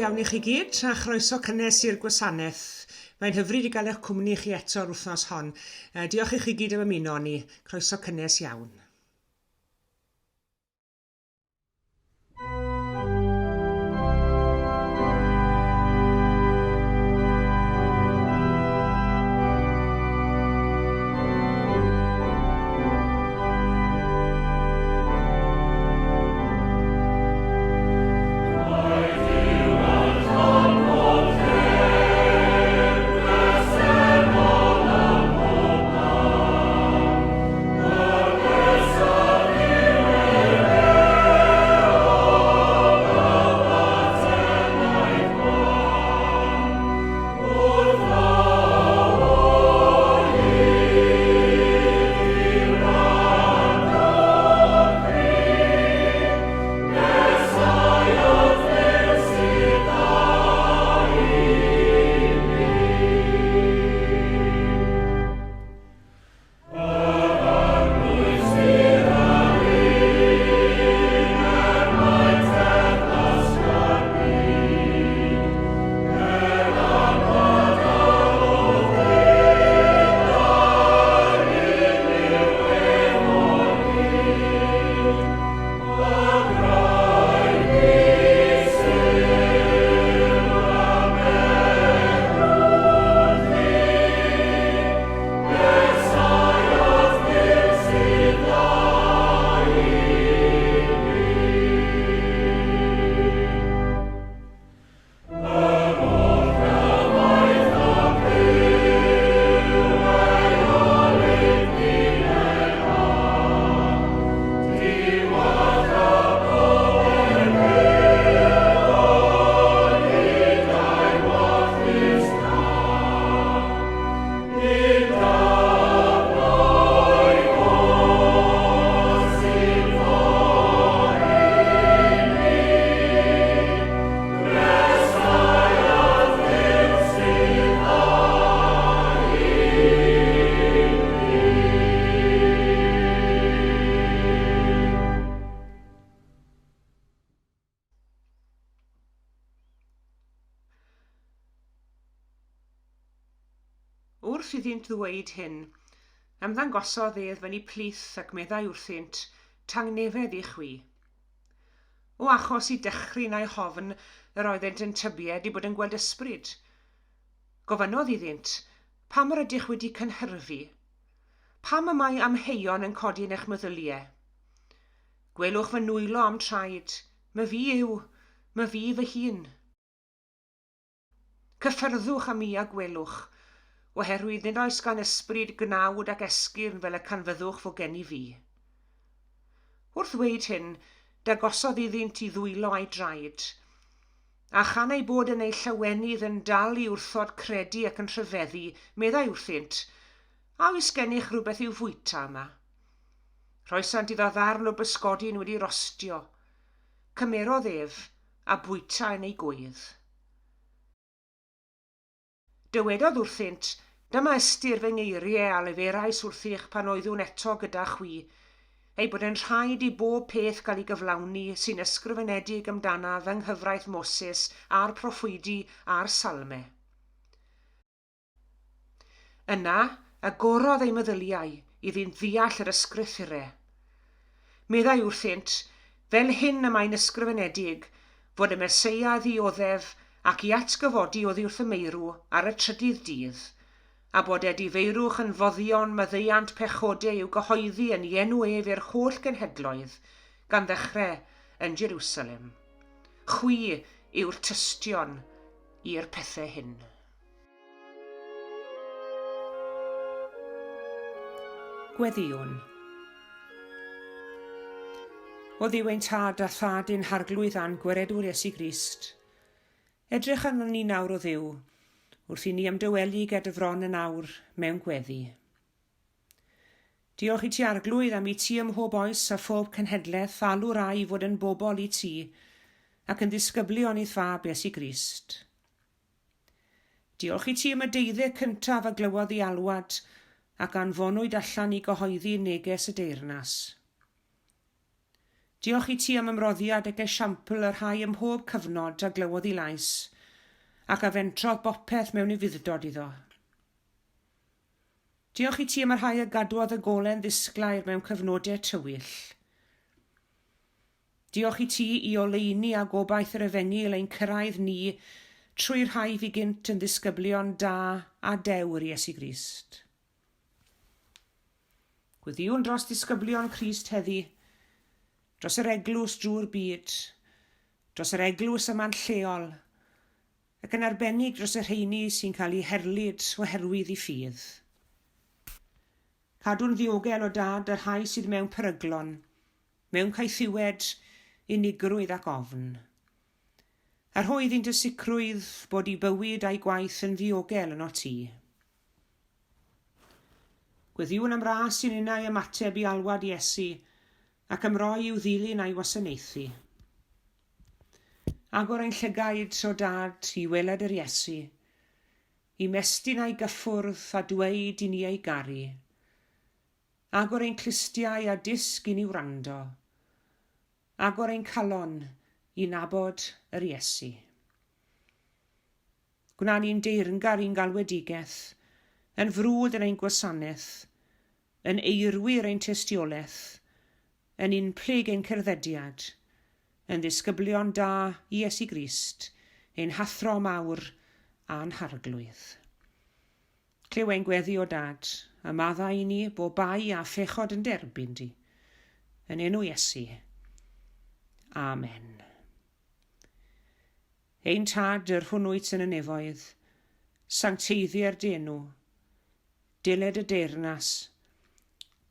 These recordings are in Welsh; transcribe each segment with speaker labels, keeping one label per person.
Speaker 1: iawn i chi gyd a chroeso cynnes i'r gwasanaeth. Mae'n hyfryd i gael eich cwmni chi eto'r wythnos hon. Diolch i chi gyd am ymuno â ni. Croeso cynnes iawn. Wrth iddynt ddweud hyn, ymddangosodd ef yn eu plith ac meddai wrthynt, Tangnefedd i chwi. O achos i dychryn a'u hofn yr oeddent yn tybied eu bod yn gweld ysbryd. Gofynnodd iddynt, Pam yr ydych wedi cynhyrfu? Pam y mae amheuon yn codi yn eich meddyliau? Gwelwch fy nwylo a'm traed, myfi yw, myfi fy hun. Cyffyrddwch â mi a gwelwch, oherwydd nid oes gan ysbryd gnawd ac esgyrn fel y canfyddwch fod gen i fi. Wrth ddweud hyn, dagosodd iddynt i ddwylo a'i draed. A chan eu bod yn eu llawenydd yn dal i wrthod credu ac yn rhyfeddu, meddai wrthynt, A oes gennych rywbeth i'w fwyta yma? Rhoesant iddo ddarn o bysgodyn wedi rostio. Cymerodd ef, a bwyta yn ei gwydd. Dywedodd wrthynt, Dyma ystyr fy ngeiriau a leferais wrthych pan oeddwn eto gyda chwi, ei bod yn rhaid i bob peth gael ei gyflawni sy'n ysgrifenedig amdanaf yng nghyfraith Moses a'r proffwydi a'r Salmau. Yna, agorodd eu meddyliau iddynt ddeall yr Ysgrythurau. Meddai wrthynt, Fel hyn y mae'n ysgrifenedig, fod y Meseia ddioddef ac i atgyfodi oddi wrth y meirw ar y trydydd dydd, a bod edifeirwch yn foddion maddeuant pechodau i'w gyhoeddi yn ei enw ef i'r holl genhedloedd, gan ddechrau yn Jerusalem. Chwi yw'r tystion i'r pethau hyn. Gweddïwn. O Dduw ein Tad a Thad ein Harglwydd a'n Gwaredwr Iesu Grist, edrych arnon ni nawr o Dduw, wrth i ni ymdawelu ger dy fron yn awr mewn gweddi. Diolch i ti Arglwydd am i ti ym mhob oes a phob cenhedlaeth alw rai i fod yn bobl i ti ac yn ddisgyblion i'th Fab Iesu Grist. Diolch i ti am y deuddeg cyntaf a glywodd ei alwad ac anfonwyd allan i gyhoeddi neges y deyrnas. Diolch i ti am ymroddiad ac esiampl y rhai ym mhob cyfnod a glywodd ei lais, ac a fentrodd bopeth mewn ufudd-dod iddo. Diolch i ti am y rhai a gadwodd y gole'n ddisglair mewn cyfnodau tywyll. Diolch i ti i oleuni a gobaith yr Efengyl ein cyrraedd ni trwy'r rhai fu gynt yn ddisgyblion da a dewr Iesu Grist. Gweddïwn dros ddisgyblion Crist heddi, dros yr eglwys drwy'r byd, dros yr eglwys yma'n lleol, ac yn arbennig dros y rheini sy'n cael eu herlid oherwydd eu ffydd. Cadw'n ddiogel o Dad y rhai sydd mewn peryglon, mewn caethiwed, unigrwydd ac ofn. A rho iddynt y sicrwydd bod eu bywyd a'u gwaith yn ddiogel ynot ti. Gweddïwn am ras i ninnau ymateb i alwad Iesu ac ymroi i'w ddilyn a'i wasanaethu. Agor ein llygaid, o Dad, i weled yr Iesu, Ymestyn a'i gyffwrdd a dweud i ni ei garu. Agor ein clustiau a dysg i ni wrando. Agor ein calon i nabod yr Iesu. Gwna ni'n deyrngar i'n galwedigaeth, yn frwd yn ein gwasanaeth, yn eirwir ein tystiolaeth, yn unplyg ein cerddediad, yn ddisgyblion da i Iesu Grist, ein Hathro mawr a'n Harglwydd. Clyw ein gweddi, O Dad, a maddau i ni bob bai a phechod yn derbyn di. Yn enw Iesu. Amen. Ein Tad, yr hwn wyt yn y nefoedd, sancteiddier dy enw, Deled y deyrnas.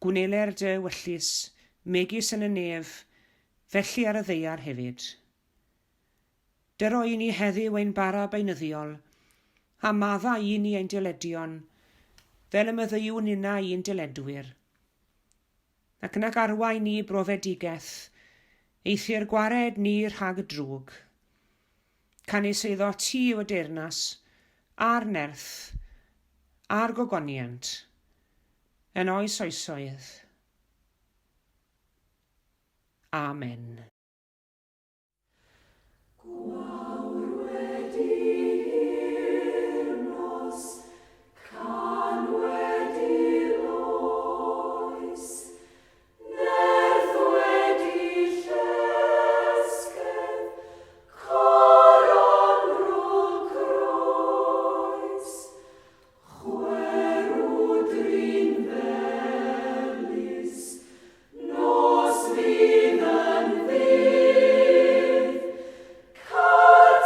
Speaker 1: Gwneler dy ewyllys, megis yn y nef, felly ar y ddaear hefyd. Dyro i ni heddiw ein bara beunyddiol, a madda i ni ein dyledion, fel y maddeuwn ninnau i'n dyledwyr. Ac nac arwain ni i brofedigaeth, eithr gwared ni rhag y drwg. Canys eiddo ti yw y deyrnas, a'r nerth, a'r gogoniant, yn oes oesoedd. Amen.
Speaker 2: Gwawr wedi hirnos, can wedi loes, nerth wedi llesgedd, coron rôl croes, chwerw drin felys, Nos fydd yn ddydd, Caerdydd.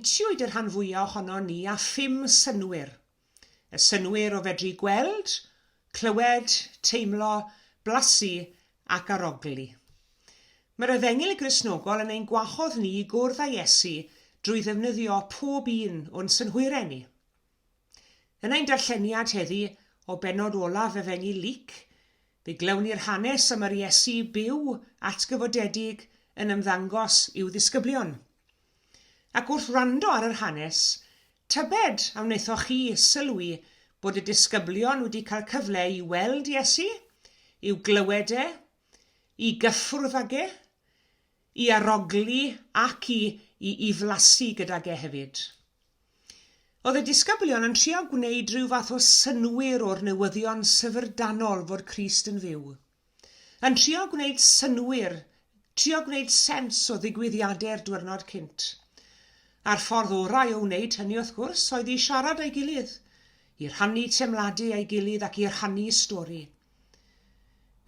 Speaker 1: Heintiwyd y rhan fwyaf ohonon ni â phum synnwyr. Y synnwyr o fedru gweld, clywed, teimlo, blasu ac arogli. Mae'r Efengyl Gristnogol yn ein gwahodd ni i gwrdd â Iesu drwy ddefnyddio pob un o'n synhwyrau ni. Yn ein darlleniad heddi o bennod olaf Efengyl Luc, fe glywn ni'r hanes am yr Iesu byw atgyfodedig yn ymddangos i'w ddisgyblion. Ac wrth wrando ar yr hanes, tybed a wnaethoch chi sylwi bod y disgyblion wedi cael cyfle i weld Iesu, i'w glywed e, i gyffwrdd ag e, i arogli ac i, i, i flasu gydag e hefyd. Oedd y disgyblion yn trio gwneud rhyw fath o synnwyr o'r newyddion syfrdanol fod Crist yn fyw. Yn trio gwneud synnwyr, trio gwneud sens o ddigwyddiadau'r dwyrnod cynt. A'r ffordd orau o wneud hynny wrth gwrs oedd i siarad â'i gilydd, i rhannu teimladau â'i gilydd ac i rhannu stori.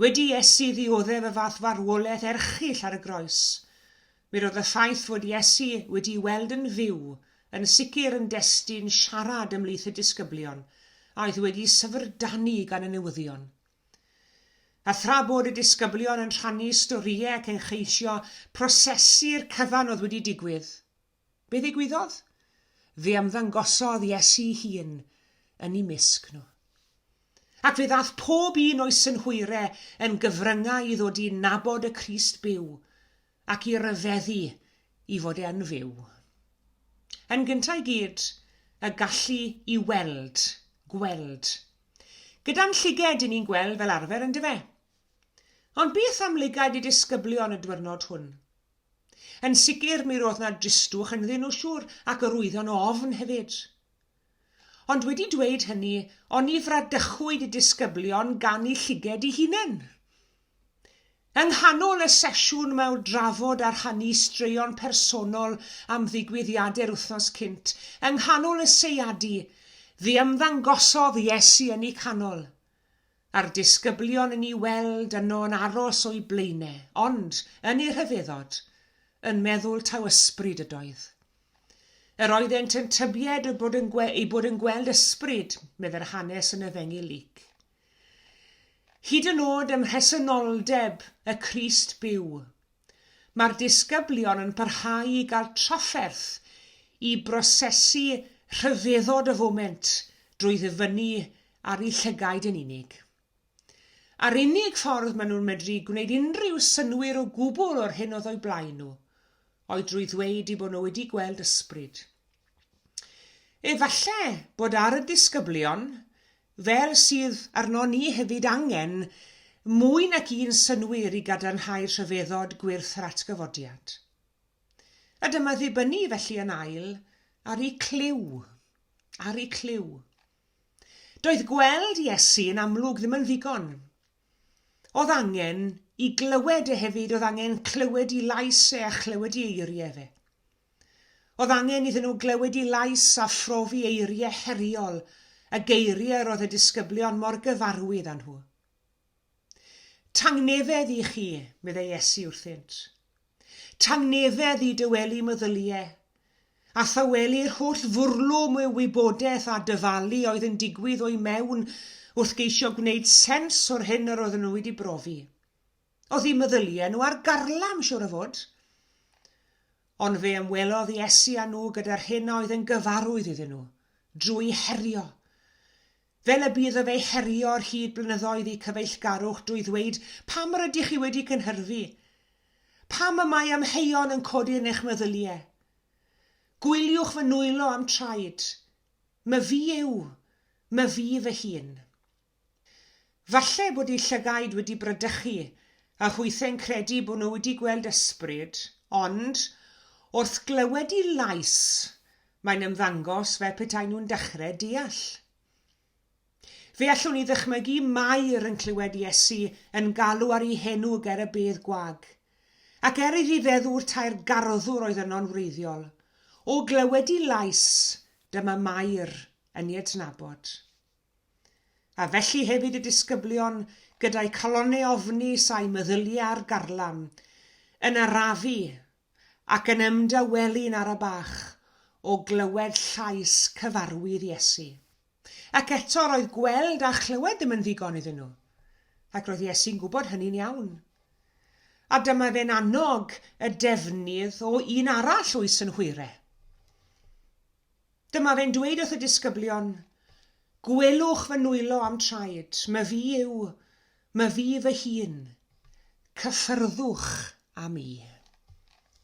Speaker 1: Wedi Iesu ddioddef y fath farwolaeth erchyll ar y groes, mi roedd y ffaith fod Iesu wedi'i weld yn fyw yn sicr yn destun siarad ymhlith y disgyblion a oedd wedi syfrdanu gan y newyddion. A thra bod y disgyblion yn rhannu storïau ac yn cheisio prosesu'r cyfan oedd wedi digwydd, be ddigwyddodd? Fe ymddangosodd Iesu'i hun yn eu mysg nhw. Ac fe ddaeth pob un o'i synhwyrau yn gyfryngau i ddod i nabod y Crist byw ac i ryfeddu i fod e yn fyw. Yn gyntaf i gyd, y gallu i weld, gweld. Gyda'n llyged i ni'n gweld fel arfer, yndyfe? Ond beth am lygaid y disgyblion y dwyrnod hwn? Yn sicr mi roedd 'na dristwch ynddyn nhw siŵr ac yr oeddon ofn hefyd. Ond wedi dweud hynny, oni fradychwyd y disgyblion gan eu llyged eu hunain? Yng nghanol y sesiwn mawr drafod a rhannu straeon personol am ddigwyddiadau'r wythnos cynt, yng nghanol y seiadu, fe ymddangosodd Iesu yn eu canol, a'r disgyblion yn ei weld yno yn aros o'u blaenau, ond, yn eu rhyfeddod, yn meddwl taw ysbryd ydoedd. Yr oeddent yn tybied eu bod yn, eu bod yn gweld ysbryd, meddai'r hanes yn Efengyl Luc. Hyd yn oed ym mhresenoldeb y Crist byw, mae'r disgyblion yn parhau i gael trafferth i brosesu rhyfeddod y foment drwy ddyfynnu ar eu llygaid yn unig. A'r unig ffordd maen nhw'n medru gwneud unrhyw synnwyr o gwbl o'r hyn oedd o'u blaen nhw oedd drwy ddweud eu bod nhw wedi gweld ysbryd. Efallai bod ar y disgyblion, fel sydd arnon ni hefyd angen mwy nag un synnwyr i gadarnhau rhyfeddod gwyrth yr atgyfodiad. A dyma ddibynnu felly yn ail ar eu clyw. Ar eu clyw. Doedd gweld Iesu yn amlwg ddim yn ddigon. Oedd angen i glywed e hefyd, oedd angen clywed i lais e a chlywed i eiriau fe. Oedd angen iddyn nhw glywed 'i lais a phrofi eiriau heriol, y geiriau yr oedd y disgyblion mor gyfarwydd â nhw. Tangnefedd i chi, meddai Iesu wrthynt. Tangnefedd i dawelu meddyliau, a thawelu'r holl fwrlwm o wybodaeth a dyfalu oedd yn digwydd o'i mewn wrth geisio gwneud sens o'r hyn yr oedden nhw wedi brofi. Oedd eu meddyliau nhw ar garlam, siwr o fod. Ond fe ymwelodd Iesu â nhw gyda'r hyn a oedd yn gyfarwydd iddyn nhw, drwy herio. Fel y bu iddo fe herio ar hyd blynyddoedd eu cyfeillgarwch drwy ddweud, Pam yr ydych chi wedi cynhyrfu? Pam y mae amheuon yn codi yn eich meddyliau? Gwyliwch fy nwylo a'm traed. Myfi yw, myfi fy hun. Falle bod eu llygaid wedi bradychu a hwythau'n credu bod nhw wedi gweld ysbryd, ond, wrth glywed ei lais, mae'n ymddangos fel petai nhw'n dechrau deall. Fe allwn ni ddychmygu Mair yn clywed Iesu yn galw ar ei henw ger y bedd gwag. Ac er iddi feddwl tai'r garddwr oedd yno'n wreiddiol, o glywed ei lais, dyma Mair yn ei adnabod. A felly hefyd y disgyblion, gyda'u calonnau ofnus a'u meddyliau ar garlam, yn arafu ac yn ymdawelu'n ara bach. o glywed llais cyfarwydd Iesu. Ac eto roedd gweld a chlywed ddim yn ddigon iddyn nhw. Ac roedd Iesu'n gwybod hynny'n iawn. A dyma fe'n annog y defnydd o un arall o'i synhwyrau. Dyma fe'n dweud wrth y disgyblion, Gwelwch fy nwylo a'm traed, myfi yw, myfi fy hun. Cyffyrddwch â mi.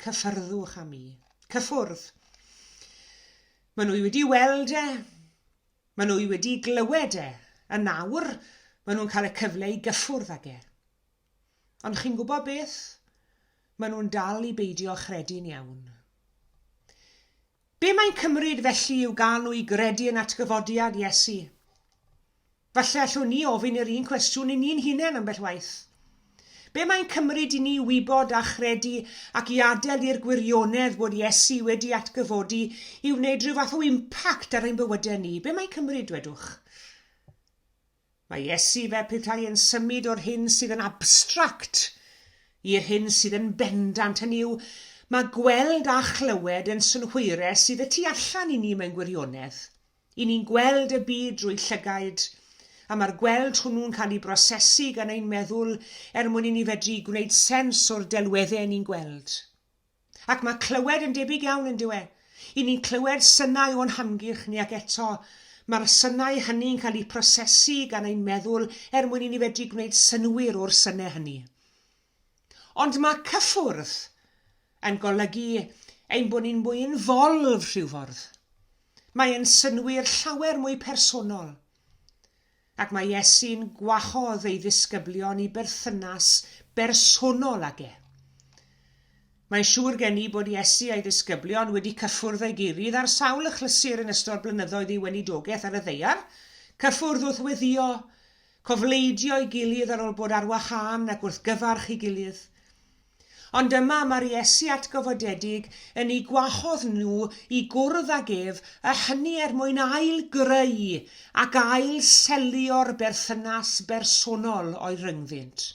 Speaker 1: Cyffyrddwch â mi. Cyffwrdd. Maen nhw wedi weld e, maen nhw wedi glywed e, a nawr maen nhw'n cael y cyfle i gyffwrdd ag e. Ond chi'n gwybod beth? Maen nhw'n dal i beidio chredu'n iawn. Be mae'n cymryd felly i'w gael nhw i gredu yn atgyfodiad Iesu? Falle allwn ni ofyn yr un cwestiwn i ni'n hunain ambell waith. Be mae'n cymryd i ni wybod a chredu ac i adael i'r gwirionedd bod Iesu wedi atgyfodi i wneud rhyw fath o impact ar ein bywydau ni? Be mae'n cymryd, dwedwch? Mae Iesu fel petai yn symud o'r hyn sydd yn abstract i'r hyn sydd yn bendant, hynny yw, mae gweld a chlywed yn synhwyrau sydd y tu allan i ni mewn gwirionedd. I ni'n gweld y byd drwy llygaid, a mae'r gweld hwnnw'n cael ei brosesu gan ein meddwl er mwyn i ni fedru gwneud sens o'r delweddau ni'n gweld. Ac mae clywed yn debyg iawn, yn dyw e? I ni'n clywed synau o'n hamgylch ni ac eto, mae'r synau hynny'n cael eu prosesu gan ein meddwl er mwyn i ni fedru gwneud synnwyr o'r synau hynny. Ond mae cyffwrdd yn golygu ein bod ni'n mwy involved rhyw ffordd. Mae e'n synnwyr llawer mwy personol. Ac mae Iesu'n gwahodd ei ddisgyblion i berthynas bersonol ag e. Mae'n siŵr gen i bod Iesu a'i ddisgyblion wedi cyffwrdd â'i gilydd ar sawl achlysur yn ystod blynyddoedd ei weinidogaeth ar y ddaear, cyffwrdd wrth weddïo, cofleidio'i gilydd ar ôl bod ar wahân ac wrth gyfarch ei gilydd. Ond yma mae'r Iesu atgyfodedig yn eu gwahodd nhw i gwrdd ag ef, a hynny er mwyn ail-greu ac ail-selio'r berthynas bersonol oedd rhyngddynt.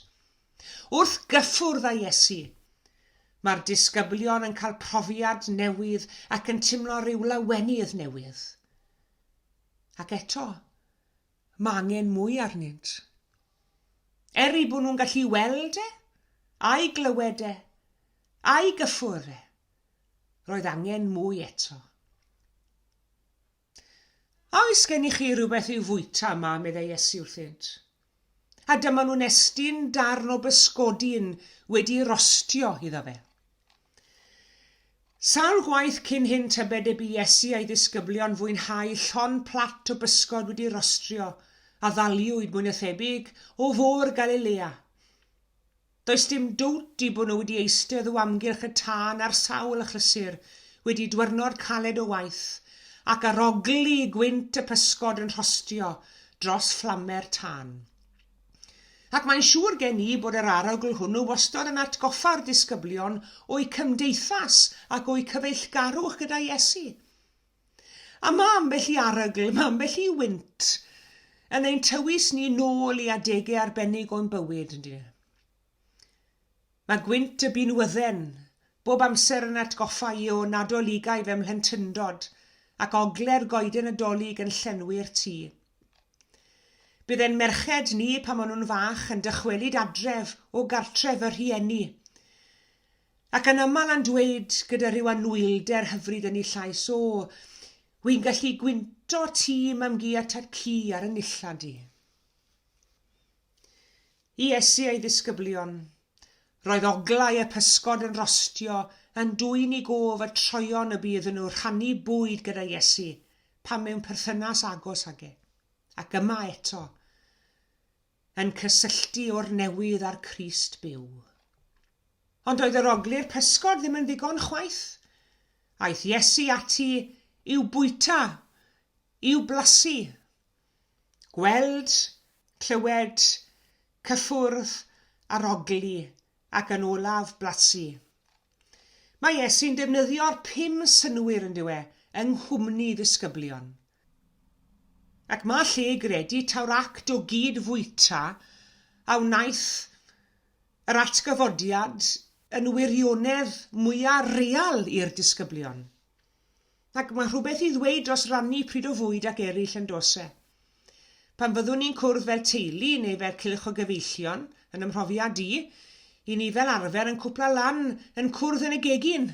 Speaker 1: Wrth gyffwrdd â Iesu, mae'r disgyblion yn cael profiad newydd ac yn timlo rhyw lawenydd newydd. Ac eto, Mae angen mwy arnynt. Er eu bod nhw'n gallu weld e, a'i glywed e, a'i gyffwrdd e, roedd angen mwy eto. A oes gennych chi rhywbeth i'w fwyta yma, meddai Iesu wrthynt. A dyma nhw'n estyn darn o bysgodyn wedi rostio iddo fe. Sawl gwaith cyn hyn tybed y bu Iesu a'i ddisgyblion fwynhau llond plat o bysgod wedi rostrio, a ddaliwyd, mwy na thebyg, o Fôr Galilea. Does dim dowt 'u bod nhw wedi eistedd o amgylch y tân ar sawl achlysur wedi dwyrnod caled o waith, ac arogli gwynt y pysgod yn rhostio dros fflame'r tân. Ac mae'n siŵr gen i bod yr arogl hwnnw wastod yn atgoffa'r disgyblion o'u cymdeithas ac o'u cyfeillgarwch gyda Iesu. A mae ambell i arogl, mae ambell i wynt yn ein tywys ni nôl i adegau arbennig o'n bywyd, yn dydy? Mae gwynt y binwydden bob amser yn atgoffa i o Nadoligau fy mhlentyndod ac ogle'r goeden Nadolig yn llenwi'r tŷ. Bydd ein merched ni pan maen nhw'n fach yn dychwelyd adref o gartref y rhieni. Ac yn aml yn dweud gyda rhyw anwylder hyfryd yn ei llais, o, wi'n gallu gwynto tŷ mam-gu a tad-cu ar y nillad i. I Iesu a'i ddisgyblion, roedd oglau y pysgod yn rhostio yn dwyn i gof y troeon y bu iddyn nhw rhannu bwyd gyda Iesu pan mewn perthynas agos ag e, ac yma eto, yn cysylltu o'r newydd â'r Crist byw. Ond doedd yr ogli'r pysgod ddim yn ddigon chwaith. Aeth Iesu ati i'w bwyta, i'w blasu. Gweld, clywed, cyffwrdd, arogli, ac yn olaf blasu. Mae Iesu'n defnyddio'r pum synnwyr, yn dyw e, yng nghwmni ddisgyblion. Ac mae lle i gredu taw'r act o gyd-fwyta a wnaeth yr atgyfodiad yn wirionedd mwya' real i'r disgyblion. Ac mae rhywbeth i ddweud dros rannu pryd o fwyd ac eraill yn does e? Pan fyddwn ni'n cwrdd fel teulu neu fel cylch o gyfeillion, yn 'y mhrofiad i, 'y ni fel arfer yn cwpla lan yn cwrdd yn y gegin.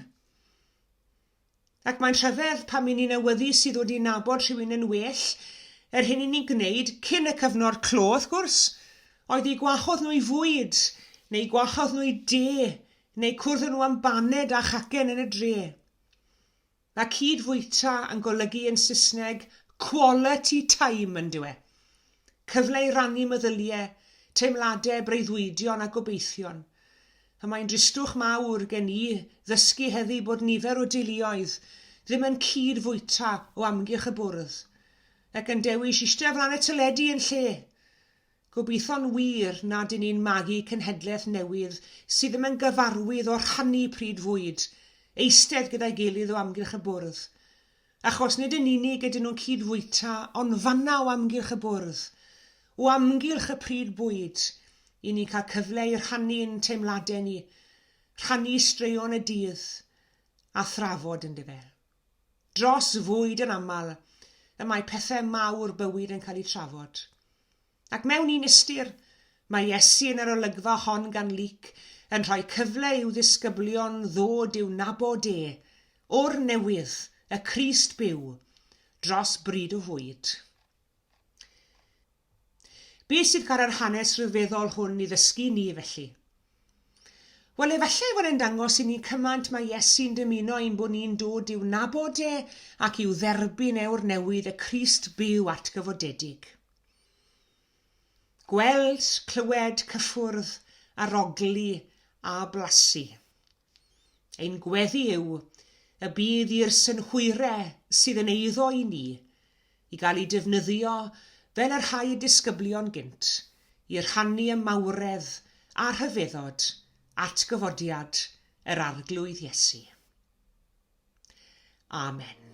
Speaker 1: Ac mae'n rhyfedd pam 'y ni'n awyddus i ddod i nabod rhywun yn well, yr hyn 'y ni'n gwneud, cyn y cyfnod clo wrth gwrs, oedd eu gwahodd nhw i fwyd, neu gwahodd nhw i de, neu cwrdd â nhw am baned a chacen yn y dre. Mae cyd-fwyta yn golygu yn Saesneg quality time yn dyw e? Cyfle i rannu meddyliau, teimladau, breuddwydion a gobeithion. A mae'n dristwch mawr gen i ddysgu heddi bod nifer o deuluoedd ddim yn cyd-fwyta o amgylch y bwrdd, ac yn dewis eistedd o flaen y teledu yn lle. Gobeithio'n wir nad 'yn ni'n magu cenhedlaeth newydd sydd ddim yn gyfarwydd o rhannu pryd fwyd, eistedd gyda'i gilydd o amgylch y bwrdd. Achos nid yn unig ydyn nhw'n cyd-fwyta ond fan'na o amgylch y bwrdd, o amgylch y pryd bwyd, 'yn ni'n cael cyfle i rhannu'n teimladau ni, rhannu straeon y dydd, a thrafod, yndyfe. Dros fwyd yn aml y mae pethau mawr bywyd yn cael eu trafod. Ac mewn un ystyr, mae Iesu yn yr olygfa hon gan Luc yn rhoi cyfle i'w ddisgyblion ddod i'w nabod e, o'r newydd, y Crist byw, dros bryd o fwyd. Be sydd gan yr hanes rhyfeddol hwn i ddysgu ni, felly? Wel, efallai fod e'n dangos i ni cymaint mae Iesu'n dymuno ein bod ni'n dod i'w nabod e ac i'w dderbyn e o'r newydd, y Crist byw atgyfodedig. Gweld, clywed, cyffwrdd, arogli a blasu. Ein gweddi yw y bydd i'r synhwyrau sydd yn eiddo i ni i gael eu defnyddio fel y rhai y disgyblion gynt, i rhannu y mawredd a rhyfeddod atgyfodiad yr Arglwydd Iesu. Amen.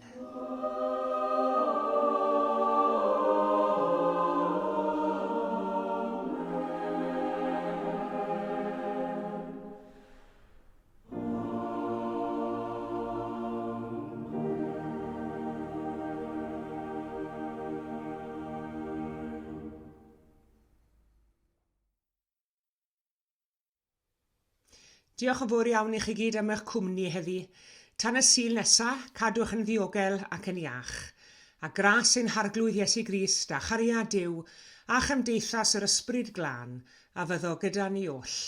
Speaker 1: Diolch yn fawr iawn i chi gyd am eich cwmni heddi. Tan y Sul nesa, cadwch yn ddiogel ac yn iach. A gras ein Harglwydd Iesu Grist, a chariad Duw, a chymdeithas yr Ysbryd Glân, a fyddo gyda ni oll.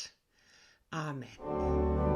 Speaker 1: Amen.